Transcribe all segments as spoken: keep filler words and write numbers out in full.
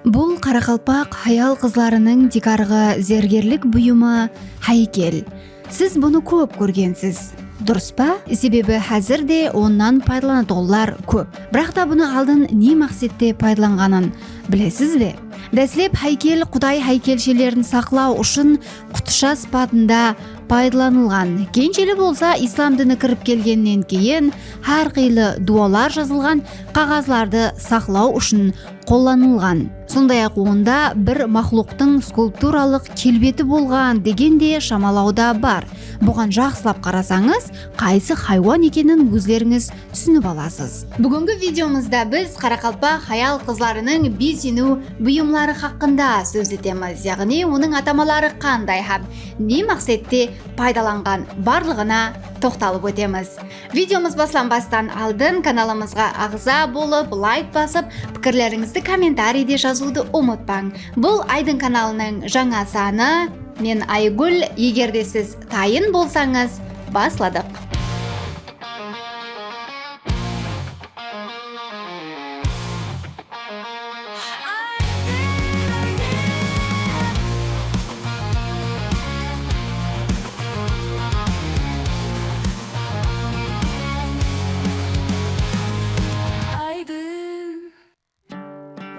Bul qaraqalpaq hayal-qızlarınıń tiykarǵı zergerlik buyımı háykel. Siz bunı kóp kórgensiz, durıs pa? Sebebi házir de onnan paydalanatuǵınlar kóp. Biraq ta bunı aldın ne maqsette paydalanǵanın bilesiz be? Dáslep háykel quday háykelshilerin saqlaw ushın qutısha sıpatında paydalanılǵan. Keyinsheli bolsa islam dini kirip kelgennen keyin hár qıylı duwalar jazılǵan qaǵazlardı saqlaw ushın qollanılǵan. Sonday-aq, onda bir maqluqtıń skulpturalıq kelbeti bolǵan degen de shamalaw da bar. Buǵan jaqsılap qarasańız, qaysı haywan ekenin ózlerińiz túsinip alasız. Búgingi videomızda biz qaraqalpaq hayal-qızlarınıń bezeniw buyımları haqqında sóz etemiz, yaǵnıy onıń atamaları qanday hám ne maqsette paydalanǵan, barlıǵına toqtalıp ótemiz. Videomız baslanbastan aldın kanalımızǵa aǵza bolıp, layk basıp, pikirlerińizdi kommentariyde jazıwdı umıtpań. Bul Aydın kanalınıń jańa sanı. Men Aygúl, eger de siz tayın bolsańız, basladıq.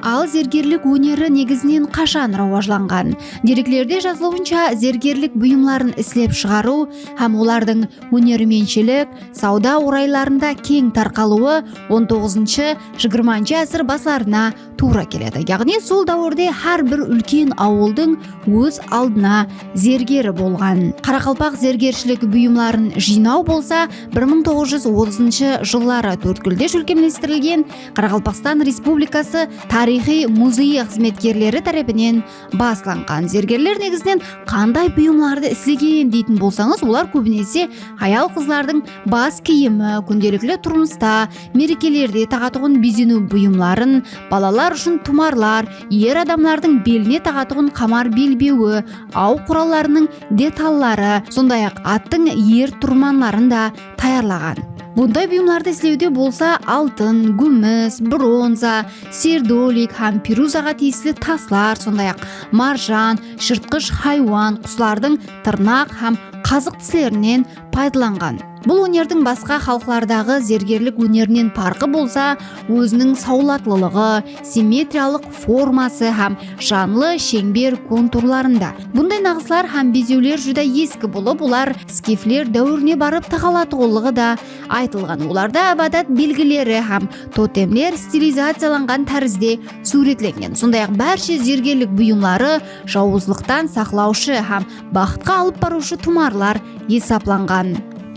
Al zergerlik óneri negizinen qashan rawajlanǵan? Dereklerde jazılıwınsha, zergerlik buyımların islep shıǵarıw hám olardıń ónermentshilik, sawda oraylarında keń tarqalıwı on toǵızınshı, jigirmanshı ásir baslarına tuwra keledi. Yaǵnıy sol dáwirde hár bir úlken awıldıń óz aldına zergeri bolǵan. Qaraqalpaq zergershilik buyımların jıynaw bolsa bir mıń toǵız júz otızınshı jılları Tórtkúlde shólkemlestirilgen Qaraqalpaqstan Respublikası Tariyxıy muzeyi xızmetkerleri tárepinen baslanǵan. Zergerler negizinen qanday buyımlardı islegen deytin bolsańız, olar kóbinese hayal-qızlardıń bas kiyimi, kúndelikli turmısta, merekelerde taǵatuǵın bezeniw buyımların, balalar ushın tumarlar, er adamlardıń beline taǵatuǵın qamar belbewi, aw qurallarınıń detalları, sonday-aq, attıń er turmanların da tayarlaǵan. Bunday buyımlardı islewde bolsa altın, gúmis, bronza, serdolik hám piruzaǵa tiyisli taslar, sonday-aq, marjan, jırtqısh haywan, quslardıń tırnaq hám qazıq tislerinen paydalanǵan. Bul ónerdiń basqa xalıqlardaǵı zergerlik ónerinen parqı bolsa, óziniń sawlatlılıǵı, simmetriyalıq forması hám janlı sheńber konturlarında. Bunday naǵıslar hám bezewler júdá eski bolıp, olar skifler dáwirine barıp taǵalatuǵınlıǵı da aytılǵan. Olarda ibadat belgileri hám totemler stilizaciyalanǵan tárizde súwretlengen. Sonday-aq, bárshe zergerlik buyımları jawızlıqtan saqlawshı hám baxıtqa alıp barıwshı tumarlar esaplanǵan.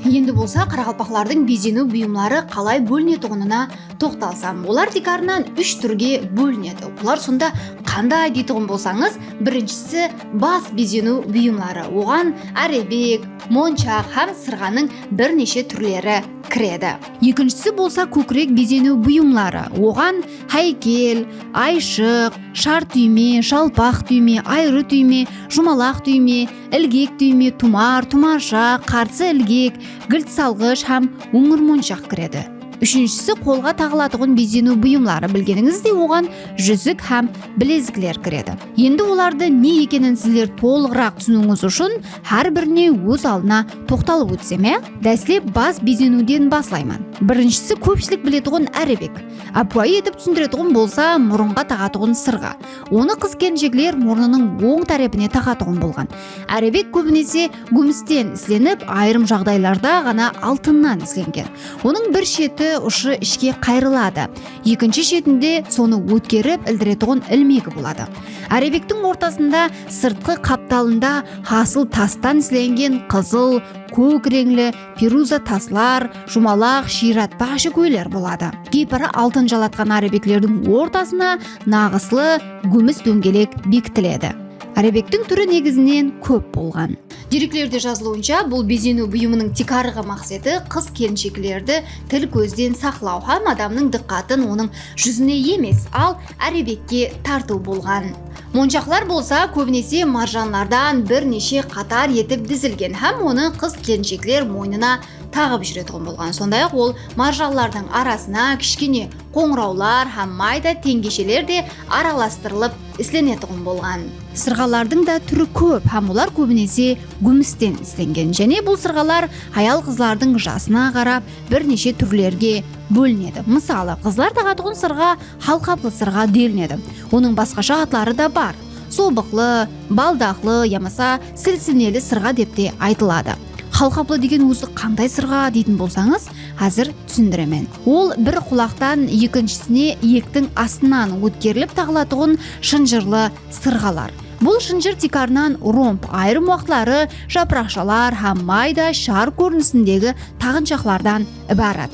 Endi bolsa qaraqalpaqlardıń bezeniw buyımları qalay bólinetuǵınına toqtalsam, olar tiykarınan úsh túrge bólinedi. Olar sonda qanday deytuǵın bolsańız, birinshisi bas bezeniw buyımları. Oǵan árebek, monshaq hám sırǵanıń bir neshe túrleri kiredi. Ekinshisi bolsa kókirek bezeniw buyımları. Oǵan háykel, ayshıq, shar túyme, jalpaq túyme, ayrı túyme, jumalaq túyme, ilgek túyme, tumar, tumarsha, qarsı ilgek, gilt salǵısh hám óńir monshaq kiredi. Úshinshisi qolǵa taǵılatuǵın bezeniw buyımları, bilgenińizdey, oǵan júzik hám bilezikler kiredi. Endi olardı ne ekenin sizler tolıǵıraq túsiniwińiz ushın hár birine óz aldına toqtalıp ótsem, ya? Dáslep bas bezeniwden baslayman. Birinshisi kópshilik biletuǵın árebek. Ápiwayı etip túsindiretuǵın bolsa, murınǵa taǵatuǵın sırǵa. Onı qız-kelinshekler murnınıń oń tárepine taǵatuǵın bolǵan. Árebek kóbinese gúmisten islenip, ayırım jaǵdaylarda ǵana altınnan islengen. Onıń bir sheti ushı ishke qayrıladı. Ekinshi shetinde sonı ótkerip ildiretuǵın ilmegi boladı. Árebektiń ortasında sırtqı qaptalında hasıl tastan islengen qızıl, kók reńli piruza taslar, jumalaq, shiyratpa áshekóyler boladı. Geypara altın jalatqan árebeklerdiń ortasına naǵıslı gúmis dóńgelek bekitiledi. Árebektiń túri negizinen kóp bolǵan. Dereklerde jazılıwınsha, bul bezeniw buyımınıń tiykarǵı maqseti qız-kelinsheklerdi til-kózden saqlaw hám adamnıń dıqqatın onıń júzine emes, al árebekke tartıw bolǵan. Monshaqlar bolsa kóbinese marjanlardan bir neshe qatar etip dizilgen hám onı qız-kelinshekler moynına taǵıp júretuǵın bolǵan. Sonday-aq, ol marjanlardıń arasına kishkene qońırawlar hám mayda teńgesheler de aralastırılıp islenetuǵın bolǵan. Sırǵalardıń da túri kóp hám olar kóbinese gúmisten islengen. Jáne bul sırǵalar hayal-qızlardıń jasına qarap bir neshe túrlerge bólinedi. Mısalı, qızlar taǵatuǵın sırǵa halqaplı sırǵa delinedi. Onıń basqasha atları da bar. Sobıqlı, baldaqlı yamasa silsineli sırǵa dep te aytıladı. Halqaplı degen ózi qanday sırǵa deytin bolsańız, házir túsindiremen. Ol bir qulaqtan ekinshisine iyektiń astınan ótkerilip taǵılatuǵın shınjırlı sırǵalar. Bul shınjır tiykarınan romb, ayırım waqıtları japıraqshalar hám mayda shar kórinisindegi taǵınshaqlardan ibarat.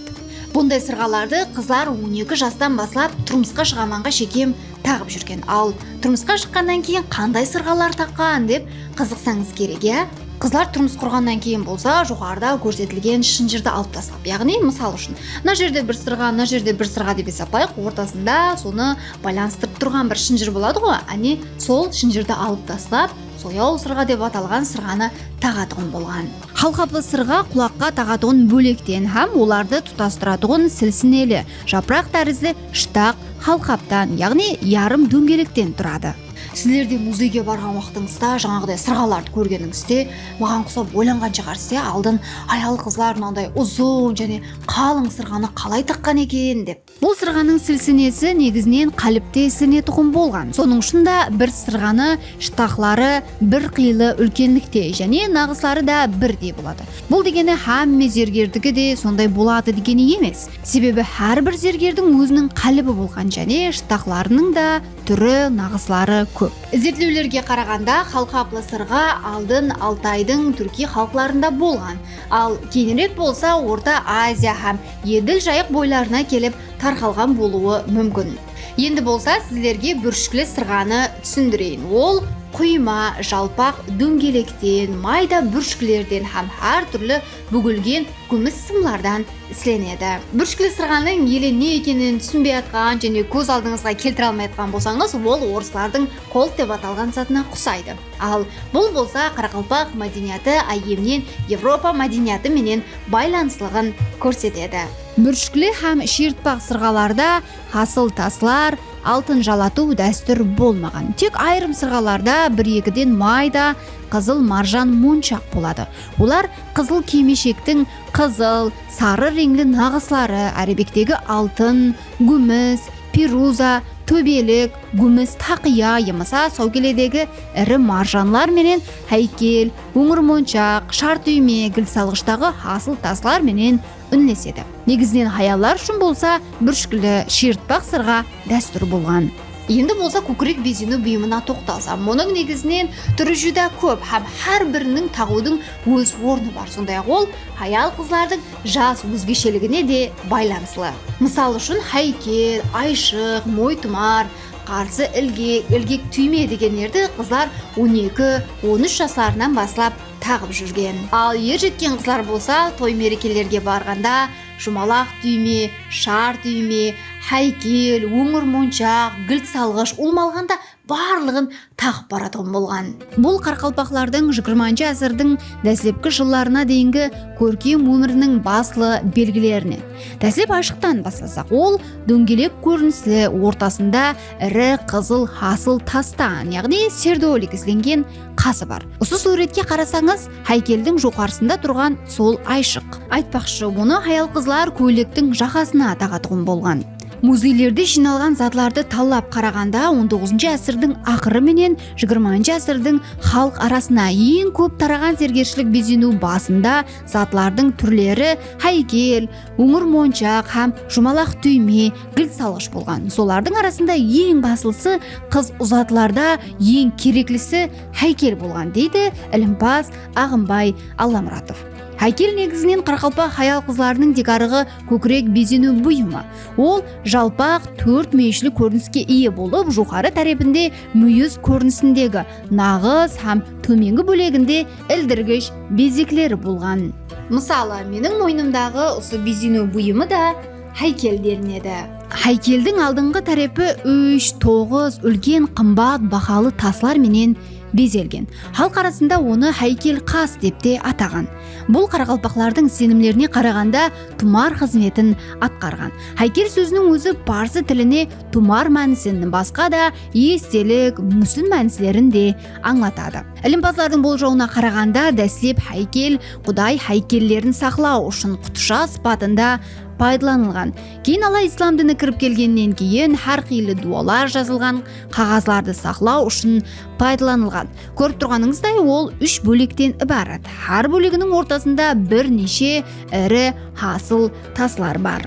Bunday sırǵalardı qızlar on eki jastan baslap turmısqa shıǵamanǵa shekem taǵıp júrgen. Al, turmısqa shıqqannan keyin qanday sırǵalar taqqan dep qızıqsańız kerek, ya? Qızlar turmıs qurǵannan keyin bolsa, joqarıda kórsetilgen shınjırdı alıp taslap, yaǵnıy, mısal ushın, mına jerde bir sırǵa, mına jerde bir sırǵa dep esaplayıq, ortasında sonı baylanıstırıp turǵan bir shınjır boladı ǵo, áne, sol shınjırdı alıp taslap, soyaw sırǵa dep atalǵan sırǵanı taǵatuǵın bolǵan. Halqaplı sırǵa qulaqqa taǵatuǵın bólekten hám olardı tutastıratuǵın silsineli, japıraq tárizli shtaq halqaptan, yaǵnıy yarım dóńgelekten turadı. Sizler de muzeyge barǵan waqtıńızda, jańaǵıday sırǵalardı kórgenińizde, maǵan qusap oylanǵan shıǵarsız, ya, aldın hayal-qızlar mınanday uzın jáne qalıń sırǵanı qalay taqqan eken dep. Bul sırǵanıń silsinesi negizinen qálipte islenetuǵın bolǵan. Sonıń ushın da bir sırǵanı shtaqları bir qıylı úlkenlikte jáne naǵısları da birdey boladı. Bul degeni hámme zergerdiki de sonday boladı degeni emes. Sebebi hár bir zergerdiń óziniń qálibi bolǵan jáne shtaqlarınıń da túri, naǵısları kóp. Izertlewlerge qaraǵanda, halqaplı sırǵa aldın Altaydıń túrkiy xalıqlarında bolǵan, al keyinirek bolsa Orta Aziya hám Edil Jayıq boylarına kelip tarqalǵan bolıwı múmkin. Endi bolsa sizlerge búrshikli sırǵanı túsindireyin. Ol quyma, jalpaq, dóńgelekten, mayda búrshiklerden hám hár túrli búgilgen gúmis sımlardan islenedi. Búrshikli sırǵanıń ele ne ekenin túsinbey atqan jáne kóz aldıńızǵa keltire almay atqan bolsańız, ol orıslardıń kolt dep atalǵan zatına qusaydı. Al, bul bolsa qaraqalpaq mádeniyatı áyyemnen Evropa mádeniyatı menen baylanıslıǵın kórsetedi. Búrshikli hám shıyırtpaq sırǵalarda hasıl taslar, altın jalatıw dástúr bolmaǵan. Tek ayırım sırǵalarda bir-ekiden mayda qızıl marjan monshaq boladı. Olar qızıl kiymeshektiń qızıl, sarı reńli naǵısları, árebektegi altın, gúmis, piruza, tóbelik, gúmis taqıya yamasa sawkeledegi iri marjanlar menen háykel, óńir monshaq, shar túyme, gilt salǵıshtaǵı hasıl taslar menen únlesedi. Negizinen hayallar ushın bolsa búrshikli shıyırtpaq sırǵa dástúr bolǵan. Endi bolsa kókirek bezeniw buyımına toqtalsam, onıń negizinen túri júdá kóp hám hár biriniń taǵıwdıń óz ornı bar. Sonday-aq, ol hayal-qızlardıń jas ózgesheligine de baylanıslı. Mısal ushın, háykel, ayshıq, moytumar, qarsı ilgek, ilgek túyme degenlerdi qızlar on eki, on úsh jaslarınan baslap taǵıp júrgen. Al, er jetken qızlar bolsa toy-merekelerge barǵanda jumalaq túyme, shar túyme, háykel, óńir monshaq, gilt salǵısh, ulıwma alǵanda barlıǵın taǵıp baratuǵın bolǵan. Bul qaraqalpaqlardıń jigirmanshı ásirdiń dáslepki jıllarına deyingi kórkem ómiriniń baslı belgilerinen. Dáslep ayshıqtan baslasaq, ol dóńgelek kórinisli, ortasında iri qızıl hasıl tastan, yaǵnıy serdolik islengen qası bar. Usı súwretke qarasańız, háykeldiń joqarısında turǵan sol ayshıq. Aytpaqshı, onı hayal-qızlar kóylektiń jaǵasına taǵatuǵın bolǵan. Muzeylerde jıynalǵan zatlardı tallap qaraǵanda, on toǵızınshı ásirdiń aqırı menen jigirmanshı ásirdiń xalıq arasına eń kóp taraǵan zergershilik bezeniw basında zatlardıń túrleri háykel, óńir monshaq hám jumalaq túyme, gilt salǵısh bolǵan. Solardıń arasında eń baslısı qız uzatlarda eń kereklisi háykel bolǵan, deydi ilimpaz Aǵımbay Allamuratov. Háykel negizinen qaraqalpaq hayal-qızlarınıń tiykarǵı kókirek bezeniw buyımı. Ol jalpaq tórt múyeshli kóriniske iye bolıp, joqarı tárepinde múyiz kórinisindegi naǵıs hám tómengi bóleginde ildirgish bezekleri bolǵan. Mısalı, meniń moynımdaǵı usı bezeniw buyımı da háykel delinedi. Háykeldiń aldınǵı tárepi úsh, toǵız úlken qımbat bahalı taslar menen bezelgen. Xalıq arasında onı háykel qas dep te ataǵan. Bul qaraqalpaqlardıń isenimlerine qaraǵanda tumar xızmetin atqarǵan. Háykel sóziniń ózi parsı tiline tumar mánisin basqa da estelik, músin mánislerin de ańlatadı. Ilimpazlardıń boljawına qaraǵanda, dáslep háykel quday háykellerin saqlaw ushın qutısha sıpatında paydalanılǵan. Keyin ala islam dini kirip kelgennen keyin hár qıylı duwalar jazılǵan qaǵazlardı saqlaw ushın paydalanılǵan. Kórip turǵanıńızday, ol úsh bólekten ibarat. Hár bóleginiń ortasında bir neshe iri hasıl taslar bar.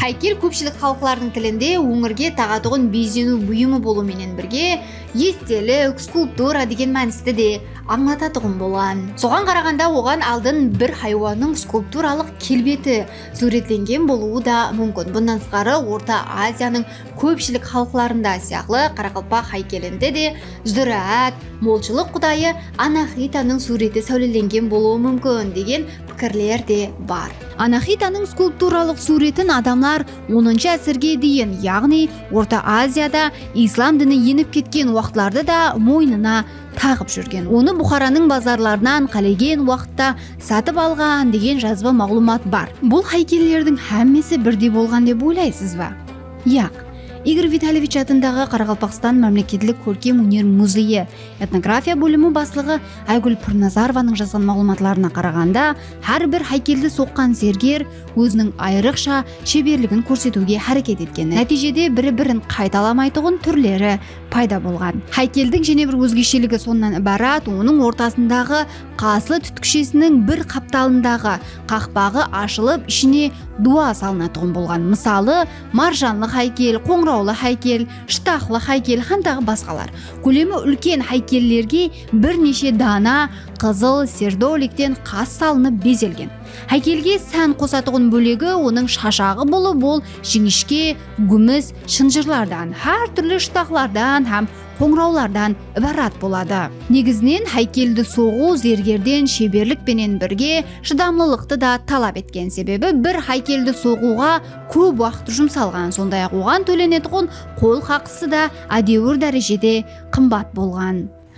Háykel kópshilik xalıqlardıń tilinde óńirge taǵatuǵın bezeniw buyımı bolıw menen birge, estelik, skulptura degen mánisti de ańlatatuǵın bolǵan. Soǵan qaraǵanda, oǵan aldın bir haywannıń skulpturalıq kelbeti súwretlengen bolıwı da múmkin. Bunnan tısqarı, Orta Aziyanıń kópshilik xalıqlarında sıyaqlı qaraqalpaq háykelinde de zúráát, molshılıq qudayı Anaxitanıń súwreti sáwlelengen bolıwı múmkin degen pikirler de bar. Anaxitanıń skulpturalıq súwretin adamlar onınshı ásirge deyin, yaǵnıy Orta Aziyada islam dini enip ketken waqıtlarda da moynına taǵıp júrgen. Onı Buxaranıń bazarlarınan qálegen waqıtta satıp alǵan degen jazba maǵlıwmat bar. Bul háykellerdiń hámmesi birdey bolǵan dep oylaysız ba? Yaq. Igor Vitalevich atındaǵı Qaraqalpaqstan mámleketlik kórkem óner muzeyi etnografiya bólimi baslıǵı Aygúl Pirnazarovanıń jazǵan maǵlıwmatlarına qaraǵanda, hár bir háykeldi soqqan zerger óziniń ayrıqsha sheberligin kórsetiwge háreket etken. Nátiyjede biri-birin qaytalamaytuǵın túrleri payda bolǵan. Háykeldiń jáne bir ózgesheligi sonnan ibarat, onıń ortasındaǵı qaslı tútikshesiniń bir qaptalındaǵı qaqpaǵı ashılıp, ishine duwa salınatuǵın bolǵan. Mısalı, marjanlı háykel, qońırawlı háykel, shıtaqlı háykel hám taǵı basqalar. Kólemi úlken háykellerge bir neshe dana qızıl serdolikten qas salınıp bezelgen. Háykelge sán qosatuǵın bólegi onıń shashaǵı bolıp, ol jińishke, gúmis, shınjırlardan, hár túrli shıtaqlardan hám qońırawlardan ibarat boladı. Negizinen, háykeldi soǵıw zergerden sheberlik penen birge shıdamlılıqtı da talap etken, sebebi bir háykeldi soǵıwǵa kóp waqıt jumsalǵan, sonday-aq, oǵan tólenetuǵın qol haqısı da ádewir dárejede qımbat bolǵan.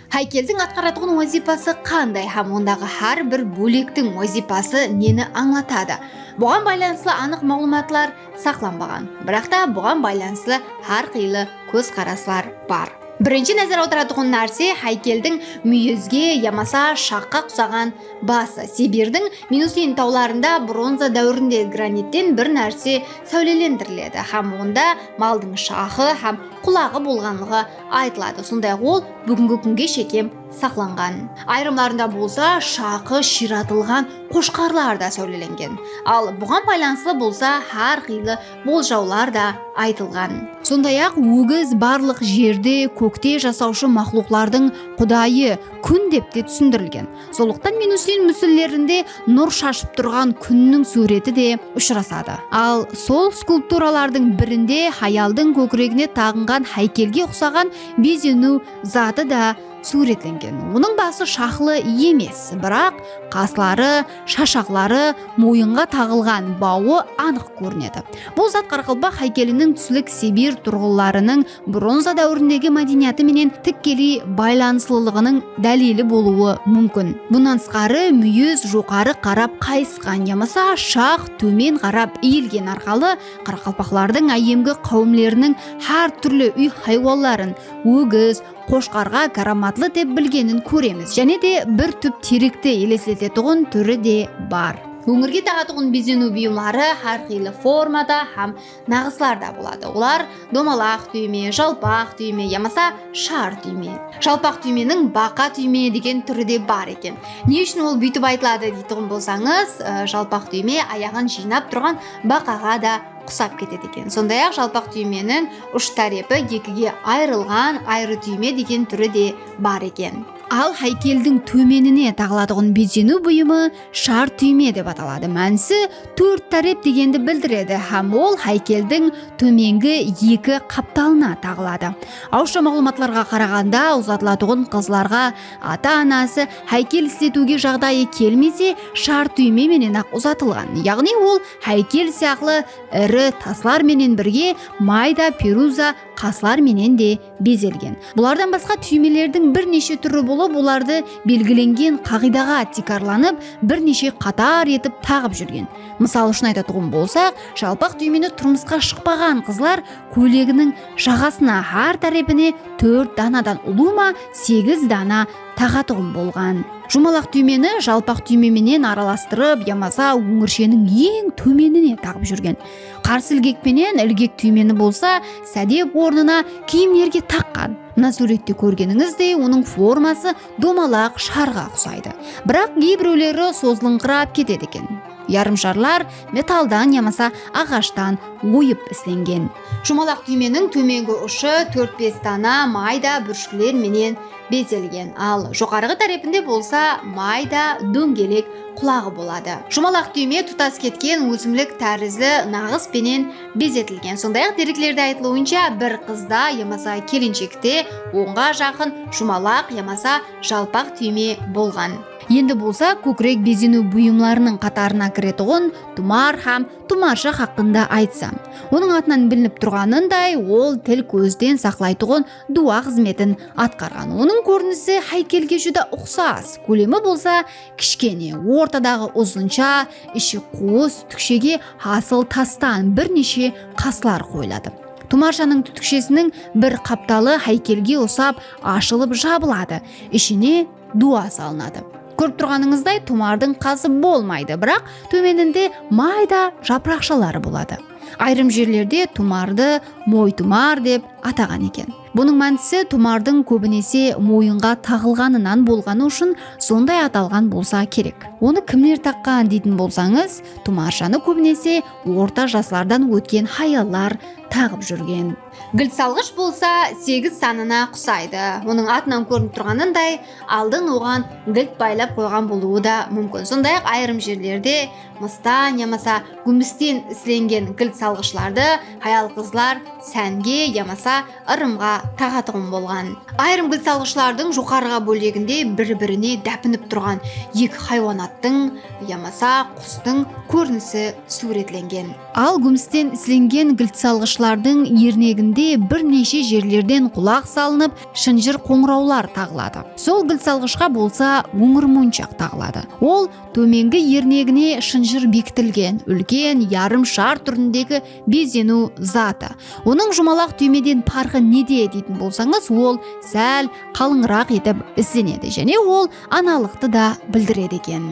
Háykeldiń atqaratuǵın wazıypası qanday hám ondaǵı hár bir bólektiń wazıypası neni ańlatadı? Buǵan baylanıslı anıq maǵlıwmatlar saqlanbaǵan. Biraq ta buǵan baylanıslı hár qıylı kózqaraslar bar. Birinshi názer awdaratuǵın nárse háykeldiń múyizge yamasa shaqqa uqsaǵan bası. Sibirdiń Minusin tawlarında bronza dáwirinde granitten bir nárse sáwlelendiriledi hám onda maldıń shaxı hám qulaǵı bolǵanlıǵı aytıladı. Sonday-aq, ol búgingi kúnge shekem saqlanǵan. Ayırımlarında bolsa shaqı shıyratılǵan qoshqarlar da sáwlelengen. Al, buǵan baylanıslı bolsa hár qıylı boljawlar da aytılǵan. Sonday-aq, ógiz barlıq jerde, kókte jasawshı maqluqlardıń qudayı, kún dep te túsindirilgen. Sonlıqtan Minusin músinlerinde nur shashıp turǵan kúnniń súwreti de ushırasadı. Al, sol skulpturalardıń birinde hayaldıń kókiregine taǵınǵan háykelge uqsaǵan bezeniw zatı da súwretlengen. Onıń bası shaqlı emes, biraq qasları, shashaqları, moyınǵa taǵılǵan bawı anıq kórinedi. Bul zat qaraqalpaq háykeliniń túslik Sibir turǵınlarınıń bronza dáwirindegi mádeniyatı menen tikkeley baylanıslılıǵınıń dálili bolıwı múmkin. Bunnan tısqarı, múyiz joqarı qarap qayısqan yamasa shaq tómen qarap iyilgen arqalı qaraqalpaqlardıń áyyemgi qáwimleriniń hár túrli úy haywanların, ógiz, qoshqarǵa káramatlı dep bilgenin kóremiz. Jáne de bir túp terekti elesletetuǵın túri de bar. Óńirge taǵatuǵın bezeniw buyımları hár qıylı formada hám naǵıslarda boladı. Olar domalaq túyme, jalpaq túyme yamasa shar túyme. Jalpaq túymeniń baqa túyme degen túri de bar eken. Ne ushın ol búytip aytıladı deytuǵın bolsańız, ı, jalpaq túyme ayaǵın jıynap turǵan baqaǵa da qusap ketedi eken. Sonday-aq, jalpaq túymeniń ush tárepi ekige ayırılǵan ayrı túyme degen túri de bar eken. Al, háykeldiń tómenine taǵılatuǵın bezeniw buyımı shar túyme dep ataladı. Mánisi tórt tárep degendi bildiredi hám ol háykeldiń tómengi eki qaptalına taǵıladı. Awızsha maǵlıwmatlarǵa qaraǵanda, uzatılatuǵın qızlarǵa ata-anası háykel isletiwge jaǵdayı kelmese, shar túyme menen-aq uzatılǵan. Yaǵnıy ol háykel sıyaqlı iri taslar menen birge mayda peruza qaslar menen de bezelgen. Bulardan basqa túymelerdiń bir neshe túri bolıp, olardı belgilengen qaǵıydaǵa tiykarlanıp, bir neshe qatar etip taǵıp júrgen. Mısal ushın aytatuǵın bolsaq, jalpaq túymeni turmısqa shıqpaǵan qızlar kóyleginiń jaǵasına hár tárepine tórt danadan ulıwma segiz dana taǵatuǵın bolǵan. Jumalaq túymeni jalpaq túyme menen aralastırıp yamasa óńirsheniń eń tómenine taǵıp júrgen. Qarsı ilgek penen ilgek túymeni bolsa sádep ornına kiyimlerge taqqan. Mına súwrette kórgenińizdey, onıń forması domalaq sharǵa uqsaydı. Biraq geybirewleri sozılıńqırap ketedi eken. Yarımsharlar metalldan yamasa aǵashtan oyıp islengen. Jumalaq túymeniń tómengi ushı tórt-bes dana mayda búrshikler menen bezelgen, al joqarǵı tárepinde bolsa mayda dóńgelek qulaǵı boladı. Jumalaq túyme tutas ketken ósimlik tárizli naǵıs penen bezetilgen. Sonday-aq, dereklerde aytılıwınsha, bir qızda yamasa kelinshekte onǵa jaqın jumalaq yamasa jalpaq túyme bolǵan. Endi bolsa kókirek bezeniw buyımlarınıń qatarına kiretuǵın tumar hám tumarsha haqqında aytsam. Onıń atınan bilinip turǵanınday, ol til-kózden saqlaytuǵın duwa xızmetin atqarǵan. Onıń kórinisi háykelge júdá uqsas. Kólemi bolsa kishkene, ortadaǵı uzınsha, ishi quwıs tútikshege hasıl tastan bir neshe qaslar qoyıladı. Tumarshanıń tútikshesiniń bir qaptalı háykelge usap ashılıp jabıladı. Ishine duwa salınadı. Kórip turǵanıńızday, tumardıń qası bolmaydı, biraq tómeninde mayda japıraqshaları boladı. Ayırım jerlerde tumardı moytumar dep ataǵan eken. Bunıń mánisi tumardıń kóbinese moyınǵa taǵılǵanınan bolǵanı ushın sonday atalǵan bolsa kerek. Onı kimler taqqan deytin bolsańız, tumarshanı kóbinese orta jaslardan ótken hayallar taǵıp júrgen. Gilt salǵısh bolsa segiz sanına qusaydı. Onıń atınan kórinip turǵanınday, aldın oǵan gilt baylap qoyǵan bolıwı da múmkin. Sonday-aq, ayırım jerlerde mıstan yamasa gúmisten islengen gilt salǵıshlardı hayal-qızlar sánge yamasa ırımǵa taǵatuǵın bolǵan. Ayırım gilt salǵıshlardıń joqarıǵı bóleginde bir-birine dápinip turǵan eki haywanattıń yamasa qustıń kórinisi súwretlengen. Al gúmisten islengen gilt salǵıshlardıń erneginde bir neshe jerlerden qulaq salınıp, shınjır qońırawlar taǵıladı. Sol gilt salǵıshqa bolsa óńir monshaq taǵıladı. Ol tómengi ernegine shınjır bekitilgen, úlken, yarım shar túrindegi bezeniw zatı. Onıń jumalaq túymeden parqı nede deytin bolsańız, ol sál qalıńıraq etip islenedi, jáne ol analıqtı da bildiredi eken.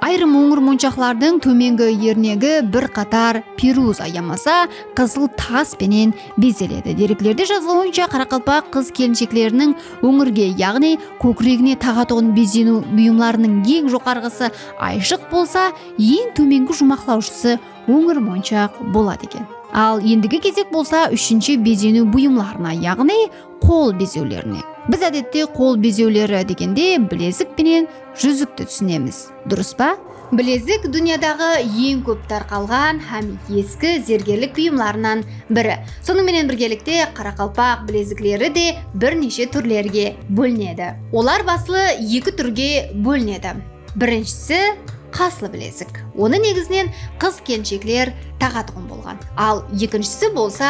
Ayırım óńir monshaqlardıń tómengi ernegi bir qatar peruza yamasa qızıl tas penen bezeledi. Dereklerde jazılıwınsha, qaraqalpaq qız-kelinshekleriniń óńirge, yaǵnıy kókiregine taǵatuǵın bezeniw buyımlarınıń eń joqarǵısı ayshıq bolsa, eń tómengi juwmaqlawshısı óńir monshaq boladı eken. Al, endigi gezek bolsa úshinshi bezeniw buyımlarına, yaǵnıy qol bezewlerine. Biz, ádette, qol bezewleri degende bilezik penen júzikti túsinemiz, durıs pa? Bilezik dúnyadaǵı eń kóp tarqalǵan hám eski zergerlik buyımlarınan biri. Sonıń menen birgelikte, qaraqalpaq bilezikleri de bir neshe túrlerge bólinedi. Olar baslı eki túrge bólinedi. Birinshisi, qaslı bilezik. Onı negizinen qız-kelinshekler taǵatuǵın bolǵan. Al, ekinshisi bolsa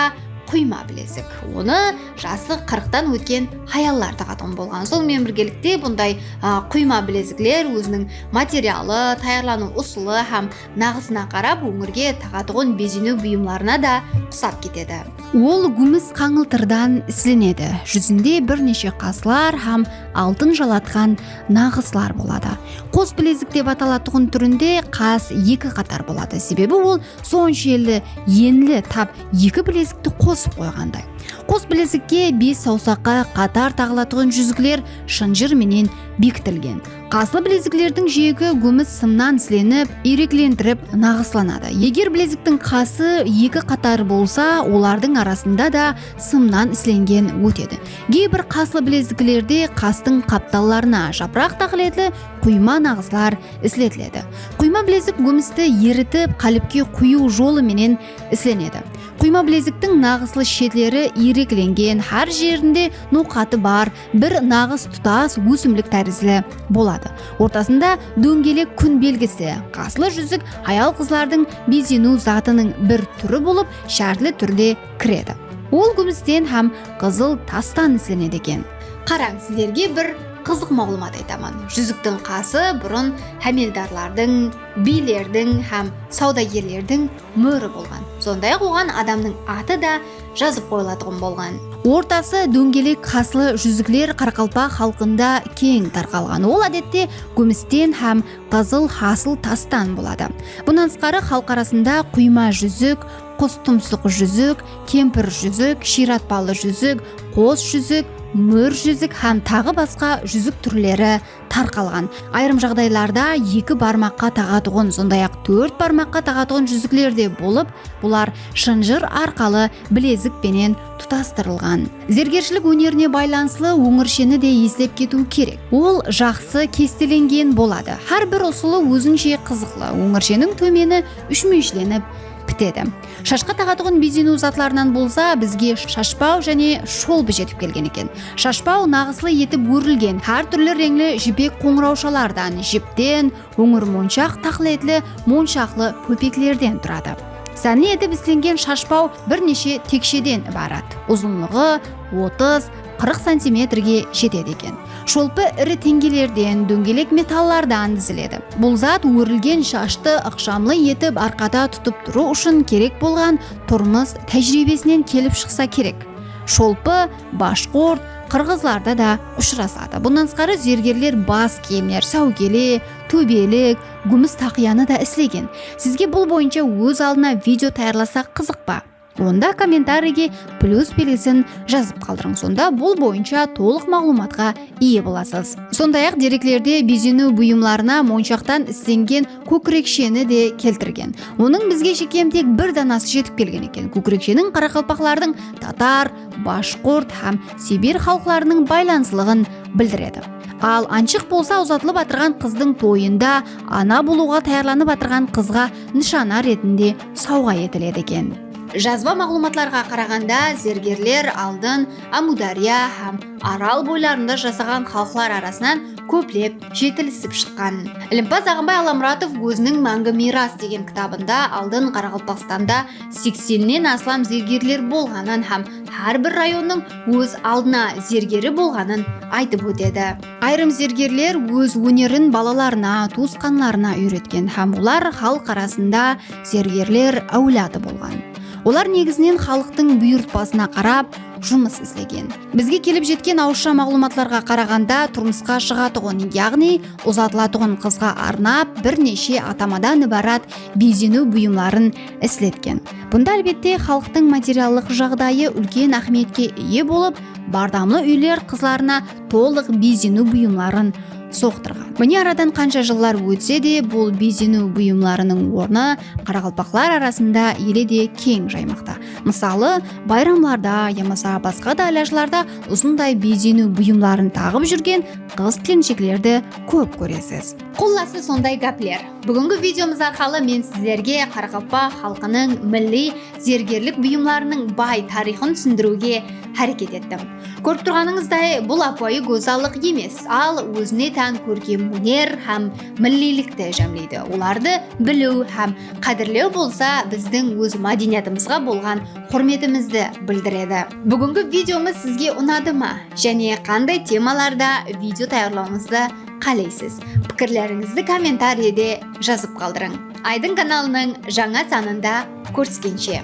quyma bilezik. Onı jası qırqtan ótken hayallar taǵatuǵın bolǵan. Sonıń menen birgelikte, bunday, a, quyma bilezikler óziniń materialı, tayarlanıw usılı hám naǵısına qarap óńirge taǵatuǵın bezeniw buyımlarına da usap ketedi. Ol gúmis qańıltırdan islenedi. Júzinde bir neshe qaslar hám altın jalatqan naǵıslar boladı. Qos bilezik dep atalatuǵın túrinde qas eki qatar boladı. Sebebi ol sonshelli enli, tap eki bilezikti qosıp qoyǵanday. Qos bilezikke bes sawsaqqa qatar taǵılatuǵın júzikler shınjır menen bekitilgen. Qaslı bileziklerdiń jiyegi gúmis sımnan islenip, iyreklendirip naǵıslanadı. Eger bileziktiń qası eki qatar bolsa, olardıń arasında da sımnan islengen ótedi. Geybir qaslı bileziklerde qastıń qaptallarına japıraq taqıletli quyma naǵıslar isletiledi. Quyma bilezik gúmisti eritip, qálipke quyıw jolı menen islenedi. Quyma bileziktiń naǵıslı shetleri iyreklengen, hár jerinde noqatı bar, bir naǵıs tutas ósimlik tárizli boladı. Ortasında dóńgelek kún belgisi, qaslı júzik hayal-qızlardıń bezeniw zatınıń bir túri bolıp, shártli túrde kiredi. Ol gúmisten hám qızıl tastan islenedi eken. Qarań, sizlerge bir qızıq maǵlıwmat aytaman. Júziktiń qası burın hámeldarlardıń, biylerdiń hám sawdagerlerdiń móri bolǵan. Sonday-aq, oǵan adamnıń atı da jazıp qoyılatuǵın bolǵan. Ortası dóńgelek qaslı júzikler qaraqalpaq xalqında keń tarqalǵan. Ol, ádette, gúmisten hám qızıl hasıl tastan boladı. Bunnan tısqarı, xalıq arasında quyma júzik, qus tumsıq júzik, kempir júzik, shıyratpalı júzik, qos júzik, mór júzik hám taǵı basqa júzik túrleri tarqalǵan. Ayırım jaǵdaylarda eki barmaqqa taǵatuǵın, sonday-aq, tórt barmaqqa taǵatuǵın júzikler de bolıp, bular shınjır arqalı bilezik penen tutastırılǵan. Zergershilik ónerine baylanıslı óńirsheni de eslep ketiw kerek. Ol jaqsı kestelengen boladı. Hár bir usılı ózinshe qızıqlı. Óńirsheniń tómeni úshmúyeshlenip pitedi. Shashqa taǵatuǵın bezeniw zatlarınan bolsa bizge shashpaw jáne sholpı jetip kelgen eken. Shashpaw naǵıslı etip órilgen, hár túrli reńli jipek qońırawshalardan, jipten, óńir monshaq taqletli monshaqlı kópeklerden turadı. Sánli etip islengen shashpaw bir neshe teksheden ibarat. Uzınlıǵı otız, qırq santimetrge jetedi eken. Sholpı iri teńgelerden, dóńgelek metallardan diziledi. Bul zat órilgen shashtı ıqshamlı etip arqada tutıp turıw ushın kerek bolǵan turmıs tájiriybesinen kelip shıqsa kerek. Sholpı bashqurt, qırǵızlarda da ushırasadı. Bunnan tısqarı, zergerler bas kiyimler, sáwkele, tóbelik, gúmis taqıyanı da islegen. Sizge bul boyınsha óz aldına video tayarlasaq qızıq pa? Onda kommentariyge plyus belgisin jazıp qaldırıń. Sonda bul boyınsha tolıq maǵlıwmatqa iye bolasız. Sonday-aq, dereklerde bezeniw buyımlarına monshaqtan islengen kókireksheni de keltirgen. Onıń bizge shekem tek bir danası jetip kelgen eken. Kókireksheniń qaraqalpaqlardıń tatar, bashqurt hám sibir xalıqlarınıń baylanıslıǵın bildiredi. Al, anshıq bolsa, uzatılıp atırǵan qızdıń toyında ana bolıwǵa tayarlanıp atırǵan qızǵa nıshana retinde sawǵa etiledi eken. Jazba maǵlıwmatlarǵa qaraǵanda, zergerler aldın Ámiwdárya hám Aral boylarında jasaǵan xalıqlar arasınan kóplep jetilisip shıqqan. Ilimpaz Aǵınbay Allamuratov óziniń Máńgi miyras degen kitabında aldın Qaraqalpaqstanda seksennen aslam zergerler bolǵanın hám hár bir rayonnıń óz aldına zergeri bolǵanın aytıp ótedi. Ayırım zergerler óz ónerin balalarına, tuwısqanlarına úyretken hám olar xalıq arasında zergerler áwladı bolǵan. Olar negizinen xalıqtıń buyırtpasına qarap jumıs islegen. Bizge kelip jetken awızsha maǵlıwmatlarǵa qaraǵanda, turmısqa shıǵatuǵın, yaǵnıy uzatılatuǵın qızǵa arnap bir neshe atamadan ibarat bezeniw buyımların isletken. Bunda, álbette, xalıqtıń materiallıq jaǵdayı úlken áhmiyetke iye bolıp, bardamlı úyler qızlarına tolıq bezeniw buyımların soqtırǵan. Mine, aradan qansha jıllar ótse de, bul bezeniw buyımlarınıń ornı qaraqalpaqlar arasında ele de keń jaymaqta. Mısalı, bayramlarda yamasa basqa da ilajlarda usınday bezeniw buyımların taǵıp júrgen qız-kelinsheklerdi kóp kóresiz. Qullası, sonday gápler. Búgingi videomız arqalı men sizlerge qaraqalpaq xalqınıń milliy zergerlik buyımlarınıń bay tariyxın túsindiriwge háreket ettim. Kórip turǵanıńızday, bul ápiwayı gózzallıq emes, al ózine tán kórkem óner hám milliylikti jámleydi. Olardı biliw hám qádirlew bolsa bizdiń óz mádeniyatımızǵa bolǵan húrmetimizdi bildiredi. Búgingi videomız sizge unadı ma? Jáne qanday temalarda video tayarlawımızdı qáleysiz? Pikirlerińizdi kommentariyde jazıp qaldırıń. Aydın kanalınıń jańa sanında kóriskenshe!